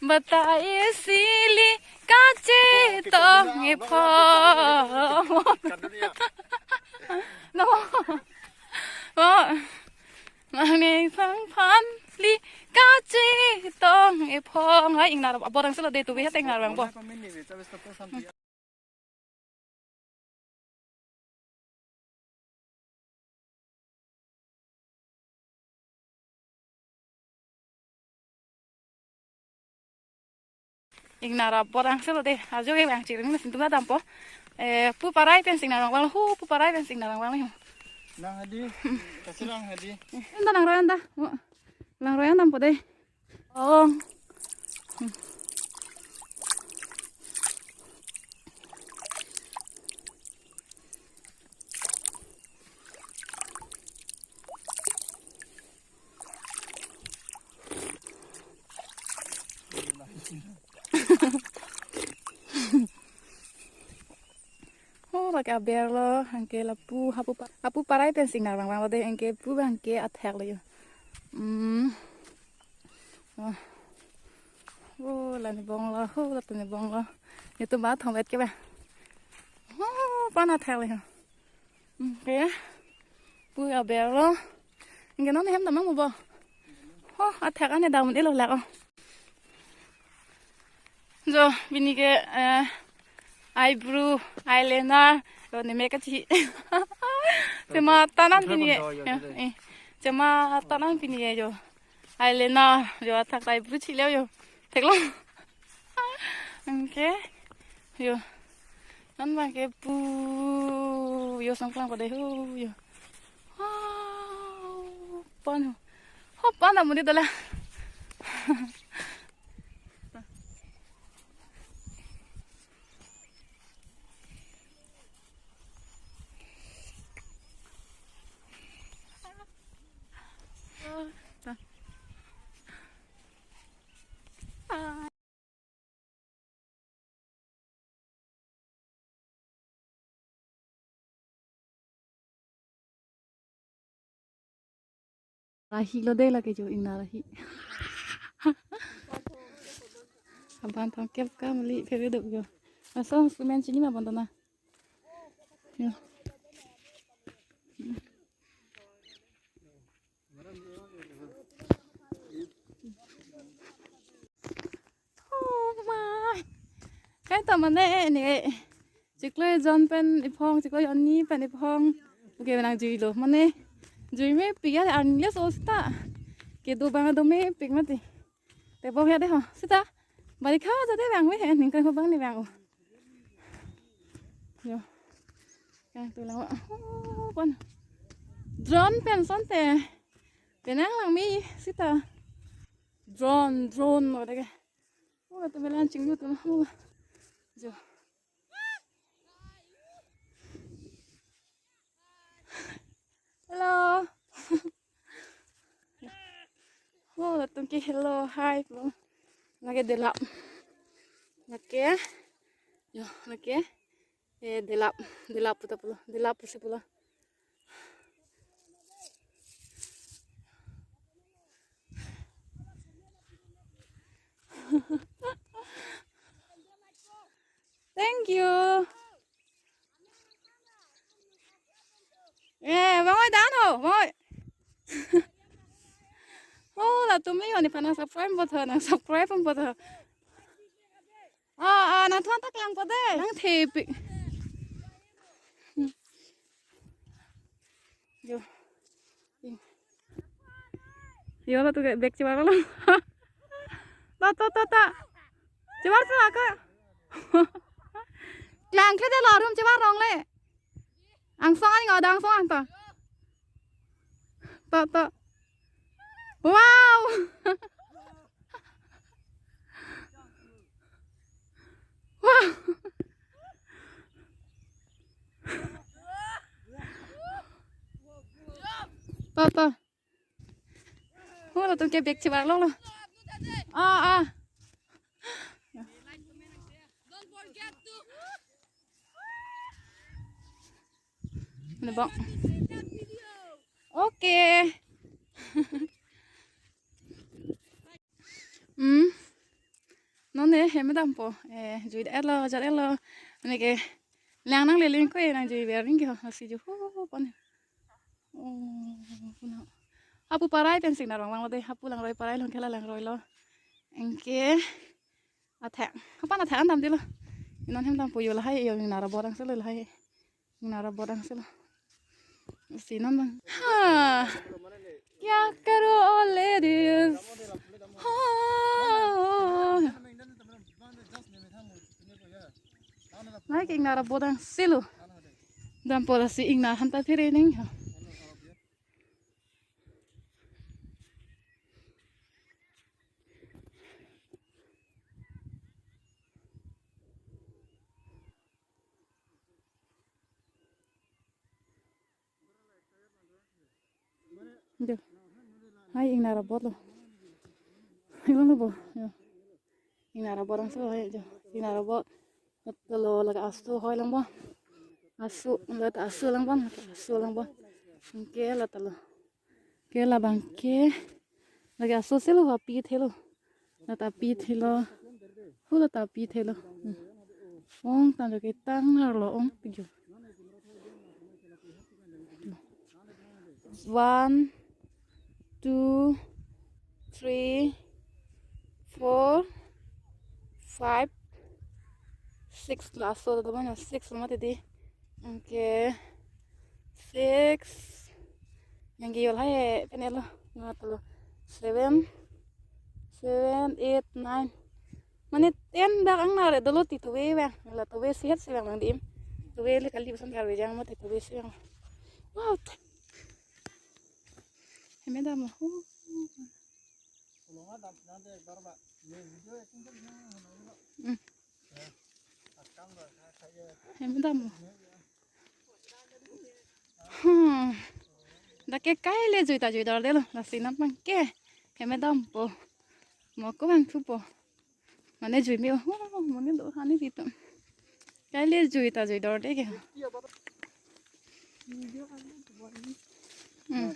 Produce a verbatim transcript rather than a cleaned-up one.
Batai sili kachetong ephong. No. Oh. Mane sangphan li kachetong ephong. Hai, ingnar aborang selo de, tubi hat ingnar abang bo. Ingnar aborang selo de, ajo ke bang chiring mesin tuga dampo. Eh, pu parai pen sing narang bang, hu, pu parai pen sing narang bang. Nang hadi, kasih nang hadi. Enda nang royan da. Nang royan dampo de. Oh. Oh, lake aber lo, anke lapu, hapu pa-, hapu parai pen sing narang bang lo de, anke pu bang ke athak lo yo. Hmm. Oh. Oh, la ne bong lo, oh, la ne bong lo. Netum ba thong vet ke ba. Oh, pan athak lo yo. Hmm, ke. Pu aber lo. Anke non hem damang bo. Oh, athak ane damun elo lak oh. Jo, pini ke, eh, eyebrow, eyeliner, jo, ne make kachi. Chema tanan pini ke. Ya, eh. Chema tanan pini ke jo. Eyeliner, jo, athak eyebrow chile jo. Theklo. Anke. Jo. Nan bang ke pu. Jo, sangklang pada hu, jo. Wow. Pan. Ho, pan amun di dala. Rahi lo de lake jo, ingnar ahi. Abang thong kep ka mali phere dok jo. Aso instrument chini ma bon tona. Jo. Oh my. Kaita mane ne. Chiklo jon pen ephong, chiklo jonni pen ephong. Oke, nang jui lo. Mane jui mepik ya, arni le so seta. Kedo bang do mepik mati. Te bong ya de ho. Seta. Bari kha ja de bang ve, ningkan ho bang ne bang o. Jo. Kangtung lang. Oh, pon. Drone pen asonte. Penang lang me seta. Drone, drone lo de ke. Oh, tu belan chinglut tu. Oh. Jo. Hello. Oh, latum ke hello, hi po. Lake delap. Lake. Jo, lake. Eh, delap, delap puta pulo, delap pusi pulo. Thank you. Eh, bang oi dan ho, bang oi. Oh, latum me yo nephan subscribe bot ho, nang subscribe bot ho. Ah, ah, nang thuan ta klang po de. Nang thepik. Jo. Jo, latum ke bag chebar lo. Ta, ta, ta, ta. Chebar, chebar ke. Klangkle de lo, rum chebar rong le. Angsong ani ngoda angsong ang ta. Ta, ta. Wow. Wow. Ta, ta. Oh, latum ke bag chebar lo lo. Ah, ah. Ini bang. Oke. Hem dampo. Eh, jui-et lo, ajat-et lo. Anke lang nangle ling ko, eh, nangjui ver ning ke ho. Lasi ju ho pon. Oh, kuna. Hapu parai pensi ingnar vanglo de. Hapu langroi parai lo, ke la langroi lo. Anke athak. Hapan athak an damdelo. Inon hem dampo, yo lahai, yo ingnar abot angselo lahai. Ingnar abot angselo. Si non bang. Ha. Kya karo o ladies. Ha. Lahai ke ingnar abot angselo. Dampo, lasi ingnar han ta phere ning ha. Jo. Lahai ingnar abot lo. Ilong lo bo. Jo. Ingnar abot angselo lahai jo. Ingnar abot. Lo lake aso hoi lang bo. Aso, lo ta aso lang bo, aso lang bo. Anke lo ta lo. Ke labang ke. Lake aso selo, api thelo. Lo ta api thelo. Hu lo ta api thelo. Hmm. Ong tanglo ke tang nar lo ong pik jo. One, two, three, four, five, six, laso do mana six lo mati di. Anke six. Anke yo lahai penelo. Matlo seven, seven, eight, nine. Mane ten dak ingnar dolo ti tuve vang. La tuve sehet si vang lang dim. Tuve le kali pesan kar vejang mati tuve si vang. Wow. Hem damlo. Hmm. Hem damlo. Hmm. Dak ke kai le jui ta jui dordelo. Lasi non bang ke. Hem dampo. Mo ko bang thupo. Mane jui me ho, mane do hani ditum. Kai le jui ta jui dorde ke. Hmm.